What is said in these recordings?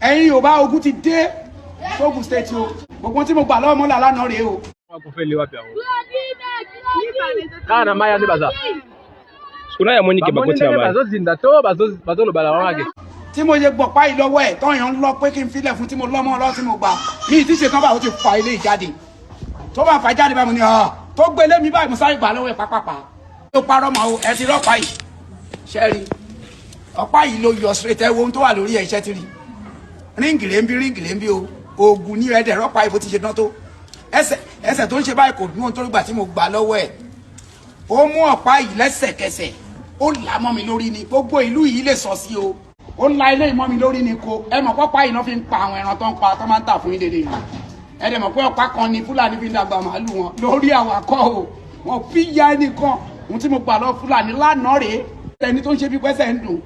Ẹ̀yin Yorùbá, ogun ti dé sógun State o. Gbogbo tí mo gbà lọ́wọ́ mọ́lá lánàá rèé o. Bakufeli wapi yango? Kaka na mai nde baza. Sikoyo ya monike bamoni bakoti na ndenge mai. Bazozinda to bazoloba na bango ke. Tí mo ṣe gbọ̀pá yìí lọ́wọ́ ẹ̀ tọ́yàn ń lọ pé kí n filẹ̀ fún tí mo lọ́mọ lọ́ tí mo gbà mí tí ṣe tán báyìí, ó ti fa ilé ìjáde. Tó bá fà jáde báyìí, mo ní ọ̀ tó gbé lé mi báyìí, mo sáré gbà lọ́wọ́ ẹ̀ pápápá. Ó parọ́ mọ́ o. Ẹ ti rọ́pàá yìí, ṣẹ́rí ọ̀pá yìí ló yọ straight. Ẹ wo ohun tó wà lórí ẹ̀, iṣẹ́ ti rí ring rè ń bí, ring rè ń bí o. Oògùn ní ẹ̀ẹ́dẹ̀ rọ́pàá yìí bó ti ṣe dán tó. Ẹsẹ̀ ẹsẹ̀ tó ń ṣe báyìí kò dún ohun tó gbà tí mo gbà lọ́wọ́ ẹ̀. Ó mú ọ̀pá yìí lẹ́sẹ̀kẹsẹ̀, ó là á mọ́ mi lórí ni. Gbogbo ìlú yìí lè sọ sí o. Ó la ilé ìmọ́ mi lórí ni. Ko ẹ mọ̀ pọ́pá yìí náà fi ń pa àwọn ẹran tó ń pa tó máa ń tà fún yín dédé yìí. Ẹ dẹ̀ mọ̀ pé ọ̀pá kan ni Fúlàní fi ń dàgbà màálù wọn lórí. Àwọn akọ́ o, wọn fi ya ẹnìkan. Ohun tí mo gbà lọ Fúlàní lánàá rèé. Ẹni tó ń ṣe bí pẹ́sẹ̀ ń dùn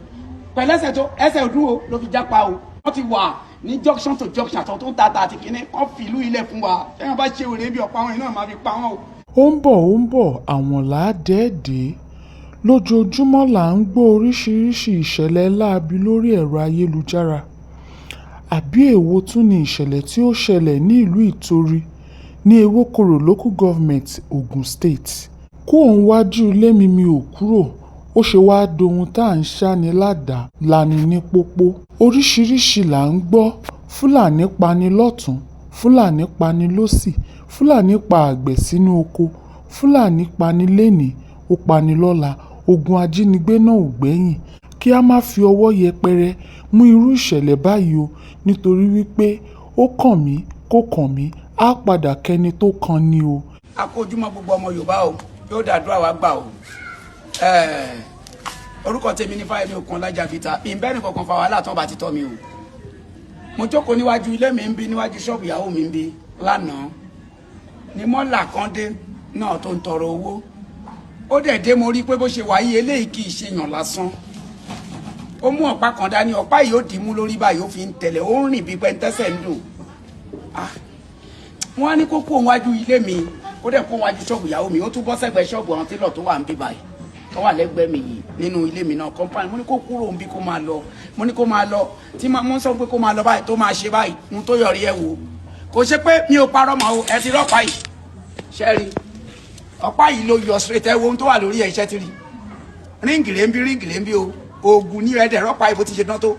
pẹ̀lẹ́sẹ̀ tó ẹsẹ̀ òdún o ló fi jápa o. Wọ́n ti wà ní junction to junction, àtọ̀ tó ń ta àti kínní kọ́ fìlú ilẹ̀ fún wa. Ẹ̀yàn bá ṣe wèrè bí ọ̀pá wọn iná máa fi pa wọn o. Ó ń bọ̀, ó ń bọ̀, àwọn làádẹ́ẹ̀dẹ́. Lójoojúmọ́ là ń gbọ́ oríṣiríṣiì ìṣẹ̀lẹ̀ láabi lórí ẹ̀rọ ayélujára. Àbí èwo tún ni ìṣẹ̀lẹ̀ tí ó ṣẹlẹ̀ ní ìlú Ìtorí ní Ewékòró Local Government, Ogun State? Kúò níwájú ilé mi, mi ò kúrò, ó ṣe wáá dohun tá à ń sá ní ládàá lani ní pópó. Oríṣiríṣiì là ń gbọ́: Fúlàní pa ní lọ́tùn-ún, Fúlàní pa ní lósì, Fúlàní pa àgbẹ̀ sínú oko, Fúlàní pa ní lónìí, ó pa ní lọ́la, ogun ajínigbé náà ò gbẹ́yìn. Kí á má fi ọwọ́ yẹpẹrẹ mú irú ìṣẹ̀lẹ̀ báyìí o, nítorí wípé ó kàn mí kò kàn mí á padà kẹ́ni tó kan ni o. A kó ojúmọ́ gbogbo ọmọ Yorùbá o. Yóò dàdúrà wá gbà o. Orúkọ tèmi ní Fáyẹmí Òkun Vita. Mi bẹ́ẹ̀ nìkan kan fa wàhálà tán bá ti tọ́ mi o. Mo jókòó níwájú ilé mi ń bí, níwájú ṣọ́ọ̀bù ìyàwó mi ń bí lánàá ni mọ́là kan dé náà tó ń tọrọ owó. Ó dẹ̀ dé, mo rí pé bó ṣe wáyé eléyìí kì í ṣe yàn lásán. Ó mú ọ̀pá kan dání, ọ̀pá yìí ó dì í mú lórí báyìí, ó fi ń tẹ̀lé, ó ń rìn bí pẹ́ńtẹ́sẹ̀ ń dùn. Wọ́n á ní kó kó wájú ilé mi, kó dẹ̀ kó wájú ṣọ́ọ̀bù ìyàwó mi. Ó tún bọ́ sẹ́gbẹ̀ẹ́ ṣọ́ọ̀bù àwọn tailor tó wà ń bí báyìí, tó wà lẹ́gbẹ̀ẹ́ mi yìí nínú ilé mi náà, compound. Mo ní kó kúrò ń bí, kó máa lọ. Mo ní kó máa lọ. Tí mo sọ pé kó máa lọ báyìí, tó máa ṣe báyìí, ohun tó yọrí ẹ wò. Kò ṣe pé mi ò parọ́ mọ́ o. Ẹ ti rọ́pàá yìí, ṣẹ́rí ọ̀pá yìí ló yọ straight. Ẹ wo ohun tó wà lórí ẹ̀, iṣẹ́ ti rí ring rè ń bí, ring rè ń bí o. Oògùn ní ẹ̀ẹ́dẹ̀ rọ́pàá yìí bó ti ṣe dán tó.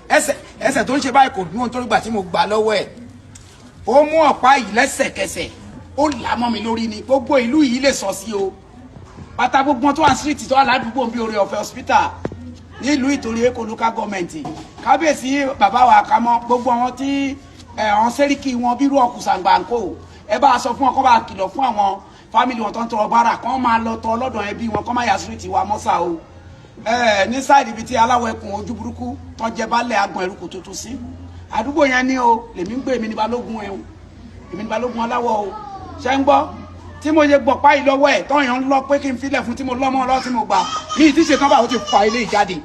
Ẹsẹ̀ ẹsẹ̀ tó ń ṣe báyìí kò dún ohun tó gbà tí mo gbà lọ́wọ́ ẹ̀. Ó mú ọ̀pá yìí lẹ́sẹ̀kẹsẹ̀, ó là á mọ́ mi lórí ni. Gbogbo ìlú yìí lè sọ sí o. Pátá gbogbo tó wà ní street tó wà ládùúgbò bí Oore Ọ̀fẹ́ Hospital nílùú Ìtorí, Èkó Local Government. Kábíyèsí bàbá wa kámọ́, gbogbo àwọn tí ẹ àwọn sẹ́ríkì wọn bírú ọkùsàǹgbàǹkó, ẹ bá a sọ fún wọn kó bá a kìlọ̀ fún àwọn family wọn tó ń tọrọ bára kó máa lọ tọ lọ́dọ̀ ẹbí wọn, kó má yà street wa mọ́sà o. Ẹ ní side ibi tí aláwọ̀ ẹkùn ojú burúkú tó jẹ balẹ̀ agbọ̀n ẹrùkù tuntun sí àdúgbò yẹn ní o. Lèmi ń gbé, èmi ní balógun ẹ o, èmi ní balógun aláwọ̀ o. Ṣé ń gbọ́? Tí mo ṣe gbọ̀pá yìí lọ́wọ́ ẹ̀ tọ́yàn ń lọ pé kí n filẹ̀ fún tí mo lọ́mọ lọ́ tí mo gbà mí tí ṣe tán báyìí, ó ti fa ilé ìjáde.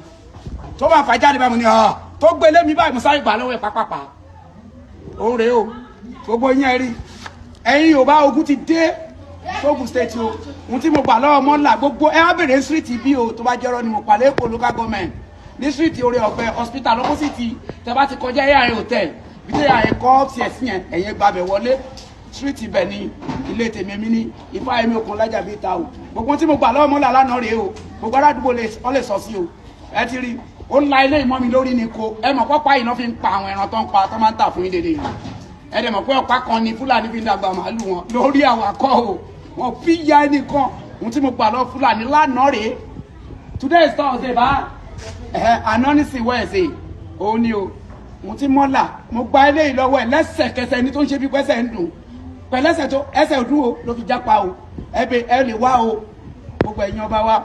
Tó bá fà jáde báyìí, mo ní ọ̀ tó gbé lé mi báyìí, mo sáré gbà lọ́wọ́ ẹ̀ pápápá. Òun rèé o. Gbogbo yín ẹ rí. Ẹ̀yin Yorùbá, ogun ti dé sógun State o. Ohun tí mo gbà lọ́wọ́ mọ́là, gbogbo ẹ á bèrè street bí o. Tó bá jẹ́rọ́ ni mo pàlẹ́ Èkó Local Government ní street Oore Ọ̀fẹ́ Hospital, opposite. Tẹ bá ti kọjá AIA Hotel, bí tẹ AIA kọ́ tiẹ̀ sí yẹn, ẹ̀yẹn gbàbẹ̀ wọlé, street ibẹ̀ ni ilé tèmi. Mi ní Ifáyẹmí Òkun bíi ta o. Gbogbo tí mo gbà lọ́wọ́ mọ́là lánàá rèé o. Gbogbo aládùúgbò ọ lè sọ sí o. Ẹ ti rí ó la ilé ìmọ́ mi lórí ni. Ko ẹ mọ̀ pọ́pá yìí náà fi ń pa àwọn ẹran tó ń pa tó máa ń tà fún yín dédé yìí. Ẹ dẹ̀ mọ̀ pé ọ̀pá kan ni Fúlàní fi ń dàgbà màálù wọn lórí. Àwọn akọ́ o, wọn fi ya ẹnìkan. Ohun tí mo gbà lọ Fúlàní lánàá rèé. Today is Thursday bá ẹ, àná ní sí Wednesday òun ni o. Ohun tí mọ́là mo gba eléyìí lọ́wọ́ ẹ̀ lẹ́sẹ̀kẹsẹ̀, ẹni tó ń ṣe bí pẹ́sẹ̀ ń dùn pẹ̀lẹ́sẹ̀ tó ẹsẹ̀ òdún o ló fi jápa o. Ẹ bẹ ẹ lè wá o. Gbogbo ẹ̀yin ọba wa,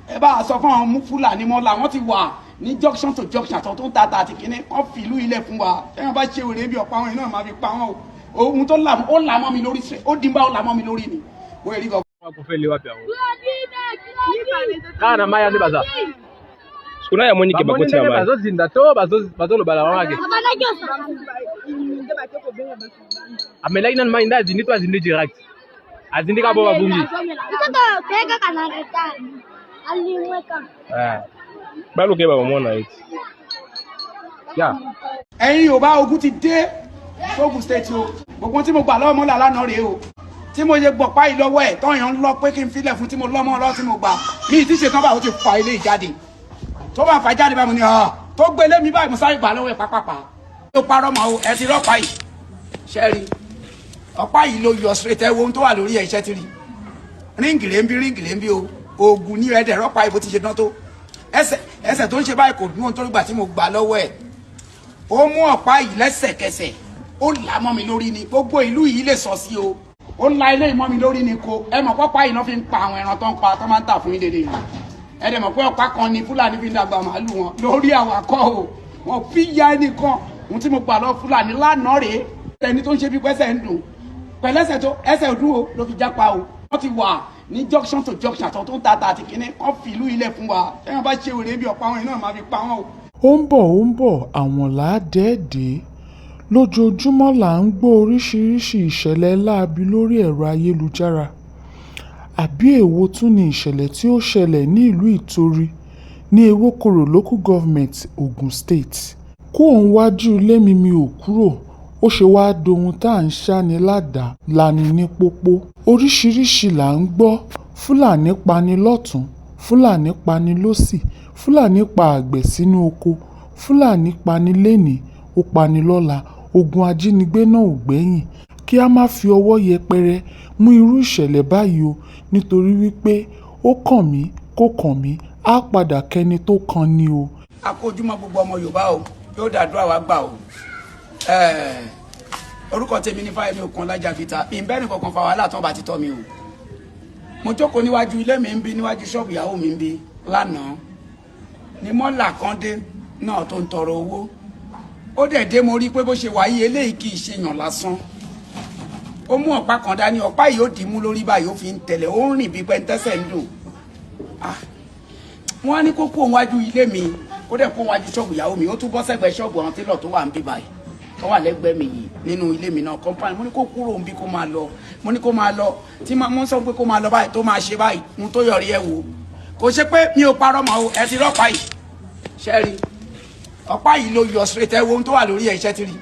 ẹ bá a sọ fún àwọn Fúlàní mọ́là, wọ́n ti wà ní junction to junction, àtọ̀ tó ń ta àti kínní kọ́ fìlú ilẹ̀ fún wa. Ẹ̀yàn bá ṣe wèrè bí ọ̀pá wọn iná máa fi pa wọn o. Ohun tó là, ó là mọ́ mi lórí, ó dín bá ó là mọ́ mi lórí ni. Ó yẹ rí gan. Bakufeli wapi yango? Kaka na mai nde baza. Sikoyo ya monike bamoni bakoti na ndenge mai. Bazozinda to bazoloba na bango ke amelaki nanu mai nde azindi to azindi direct, azindi kaka bo babungi. Baluka ye bamona ete ya. Ẹ̀yin Yorùbá, ogun ti dé sógun State o. Gbogbo tí mo gbà lọ́wọ́ mọ́lá lánàá rèé o. Tí mo ṣe gbọ̀pá yìí lọ́wọ́ ẹ̀ tọ́yàn ń lọ pé kí n filẹ̀ fún, tí mo lọ́mọ lọ́wọ́, tí mo gbà mí ti ṣe tán báyìí, ó ti fa ilé ìjáde. Tó bá fà jáde báyìí, mo ní ọ̀ tó gbé lé mi báyìí, mo sáré gbà lọ́wọ́ ẹ̀ pápápá. Ó parọ́ mọ́ o. Ẹ ti rọ́pàá yìí, ṣẹ́rí ọ̀pá yìí ló yọ straight. Ẹ wo ohun tó wà lórí ẹ̀, iṣẹ́ ti rí ring rè ń bí, ring rè ń bí o. Oògùn ní ẹ̀ẹ́dẹ̀ rọ́pàá yìí, bó ti ṣe dán tó, ẹsẹ̀ ẹsẹ̀ tó ń ṣe báyìí kò dún ohun tó gbà tí mo gbà lọ́wọ́ ẹ̀. Ó mú ọ̀pá yìí lẹ́sẹ̀kẹsẹ̀, ó là á mọ́ mi lórí ni. Gbogbo ìlú yìí lè sọ sí o. Ó la ilé ìmọ́ mi lórí ni ko. Ẹ mọ̀ pọ́pá yìí náà fi ń pa àwọn ẹran tó ń pa, tó máa ń tà fún yín dédé yìí. Ẹ dẹ̀ mọ̀ pé ọ̀pá kan ni Fúlàní fi ń dàgbà màálù wọn lórí. Àwọn akọ́ o, wọn fi ya ẹnìkan. Ohun tí mo gbà lọ Fúlàní lánàá rèé. Ẹni tó ń ṣe bí pẹ́sẹ̀ ń dùn pẹ̀lẹ́sẹ̀ tó ẹsẹ̀ òdún o, ló fi jápa o. Wọ́n ti wà ní junction to junction, àtọ̀ tó ń ta ta àti kínní kọ́ fi ìlú ilẹ̀ fún wa. Ẹ̀yàn bá ṣe wèrè bí ọ̀pá wọn iná máa fi pa wọ́n o. Ó ń bọ̀, ó ń bọ̀, àwọn là á dẹ́ẹ̀dẹ́. Lójoojúmọ́ là ń gbọ́ oríṣiríṣiì ìṣẹ̀lẹ̀ láabi lórí ẹ̀rọ ayélujára. Àbí èwo tún ni ìṣẹ̀lẹ̀ tí ó ṣẹlẹ̀ ní ìlú Ìtorí ní Ewékòró Local Government, Ogun State? Kúò níwájú ilé mi, mi ò kúrò, ó ṣe wáá dohun tá à ń sá ní ládàá lani ní pópó. Oríṣiríṣiì là ń gbọ́: Fúlàní pani lọ́tùn-ún, Fúlàní pani lósì, Fúlàní pa àgbẹ̀ sínú oko, Fúlàní pani lónìí, ó pani lọ́la, ogun ajínigbé náà ò gbẹ́yìn. Kí á má fi ọwọ́ yẹpẹrẹ mú irú ìṣẹ̀lẹ̀ báyìí o, nítorí wípé ó kàn mí kò kàn mí, á padà kẹ́ni tó kan ni o. A kó ojúmọ́ gbogbo ọmọ Yorùbá o. Yóò dàdúrà wá gbà o. Orúkọ tèmi ní Fáyẹmí Òkun Vita. Mi ń bẹ́ẹ̀ nìkankan fa wàhálà tán bá ti tọ́ mi o. Mo jókòó níwájú ilé mi ń bí, níwájú ṣọ́ọ̀bù ìyàwó mi ń bí lánàá, ní mọ́là kan dé náà tó ń tọrọ owó. Ó dẹ̀ dé, mo rí pé bó ṣe wáyé eléyìí kì í ṣe yàn lásán. Ó mú ọ̀pá kan dání. Ọ̀pá yìí, ó dì í mú lórí báyìí, ó fi ń tẹ̀lé, ó ń rìn bí pẹ́ńtẹ́sẹ̀ ń dùn. Wọ́n á ní kó kó wájú ilé mi, kó dẹ̀ kó wájú ṣọ́ọ̀bù ìyàwó mi. Ó tún bọ́ sẹ́gbẹ̀ẹ́ ṣọ́ọ̀bù àwọn télọ̀ tó wà ń bí báyìí, tó wà lẹ́gbẹ̀ẹ́ mi yìí nínú ilé mi náà, compound. Mo ní kó kúrò ń bí, kó máa lọ. Mo ní kó máa lọ. Tí mo sọ pé kó máa lọ báyìí, tó máa ṣe báyìí, ohun tó yọrí ẹ wò. Kò ṣe pé mi ò parọ́ mọ́ o. Ẹ ti rọ́pàá yìí, ṣẹ́rí ọ̀pá yìí ló yọ straight. Ẹ wo ohun tó wà lórí ẹ̀, iṣẹ́ ti rí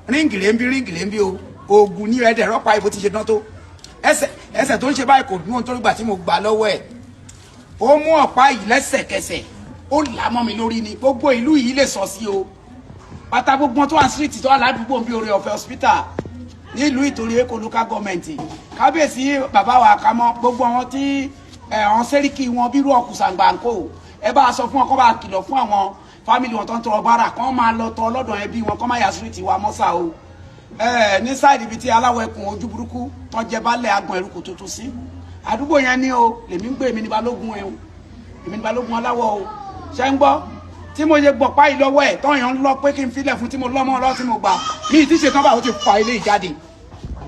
ring rè ń bí, ring rè ń bí o. Oògùn ní ẹ̀ẹ́dẹ̀ rọ́pàá yìí, bó ti ṣe dán tó, ẹsẹ̀ ẹsẹ̀ tó ń ṣe báyìí kò dún ohun tó gbà tí mo gbà lọ́wọ́ ẹ̀. Ó mú ọ̀pá yìí lẹ́sẹ̀kẹsẹ̀, ó là á mọ́ mi lórí ni. Gbogbo ìlú yìí lè sọ sí o. Pátá gbogbo tó wà street, tó wà ládùúgbò bí Oore Ọ̀fẹ́ Hospital nílùú Ìtorí, Èkó Local Government. Kábíyèsí bàbá wa Kámọ́, gbogbo àwọn tí àwọn sẹ́ríkì wọn bírú ọkùsàǹgbàǹkó, ẹ bá a sọ fún wọn kó bá a kìlọ̀ fún àwọn family wọn tó ń tọrọ bára, kán máa lọ tọ lọ́dọ̀ ẹbí wọn, kán máa yà street wa mọ́sà o. Ní side ibi tí aláwọ̀ ẹkùn ojú burúkú tó jẹ balẹ̀ agbọ̀n ẹrùkù tuntun sí àdúgbò yẹn ní o. Lèmi ń gbé, èmi ní balógun ẹ o, èmi ní balógun aláwọ̀ o. Ṣé ń gbọ́? Tí mo ṣe gbọ̀pá yìí lọ́wọ́ ẹ̀ tọ́yàn ń lọ pé kí n filẹ̀ fún, tí mo lọ́mọ lọ́wọ́, tí mo gbà mí ti ṣe tán báyìí, ó ti fa ilé ìjáde.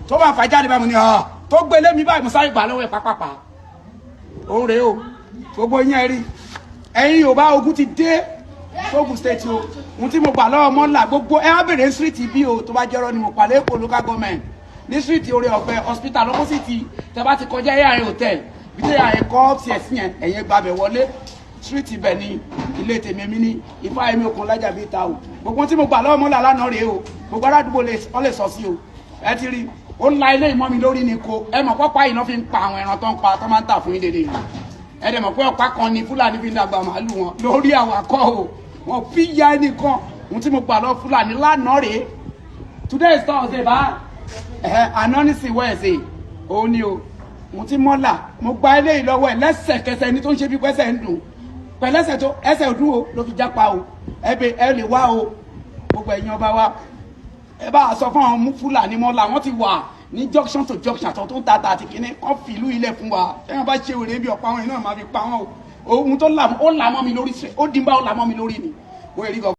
Tó bá fà jáde báyìí, mo ní ọ̀ tó gbé lé mi báyìí, mo sáré gbà lọ́wọ́ ẹ̀ pápápá. Òun rèé o. Gbogbo yín ẹ rí. Ẹ̀yin Yorùbá, ogun ti dé sógun State o. Ohun tí mo gbà lọ́wọ́ mọ́là, gbogbo ẹ á bèrè street bí o. Tó bá jẹ́rọ́ ni mo pàlẹ́ Èkó Local Government, ní street Oore Ọ̀fẹ́ Hospital, opposite. Tẹ bá ti kọjá AIA Hotel, bí tẹ àyè kọ́ upstairs yẹn, ẹ̀yẹn gbàbẹ̀ wọlé, street ibẹ̀ ni ilé tèmi. Èmi ní Ifáyẹmí Òkun Lájà bíi ta o. Gbogbo tí mo gbà lọ́wọ́ mọ́là lánàá rèé o. Gbogbo aládùúgbò wọ́n lè sọ sí o. Ẹ ti rí, ó la ilé ìmọ́ mi lórí ni ko. Ẹ mọ̀ pọ́pá yìí náà fi ń pa àwọn ẹran tó ń pa, tó máa ń tà fún yín dédé yìí. Ẹ dẹ̀ mọ̀ pé ọ̀pá kan ni Fúlàní fi ń dàgbà màálù wọn lórí. Àwọn akọ́ o, wọn fi ya ẹnìkan. Ohun tí mo gbà lọ Fúlàní lánàá rèé. Today is Thursday bá ẹ, àná ní sí Wednesday òun ni o. Mo ti mọ́là, mo gba eléyìí lọ́wọ́ ẹ̀ lẹ́sẹ̀kẹsẹ̀. Ẹni tó ń ṣe bí pẹ́sẹ̀ ń dùn pẹ̀lẹ́sẹ̀ tó ẹsẹ̀ òdún o, ló fi jápa o. Ẹ bẹ ẹ lè wá o. Gbogbo ẹ̀yin ọba wa, ẹ bá a sọ fún àwọn Fúlàní mọ́là, wọ́n ti wà ní junction to junction, àtọ̀ tó ń ta ta àti kínní kọ́ fi ìlú ilẹ̀ fún wa. Ẹ̀yàn bá ṣe wèrè bí ọ̀pá wọn iná máa fi pa wọ́n o. Ohun tó là, ó là mọ́ mi lórí, ó dín bá ó là mọ́ mi lórí ni. Ó yẹ rí gan.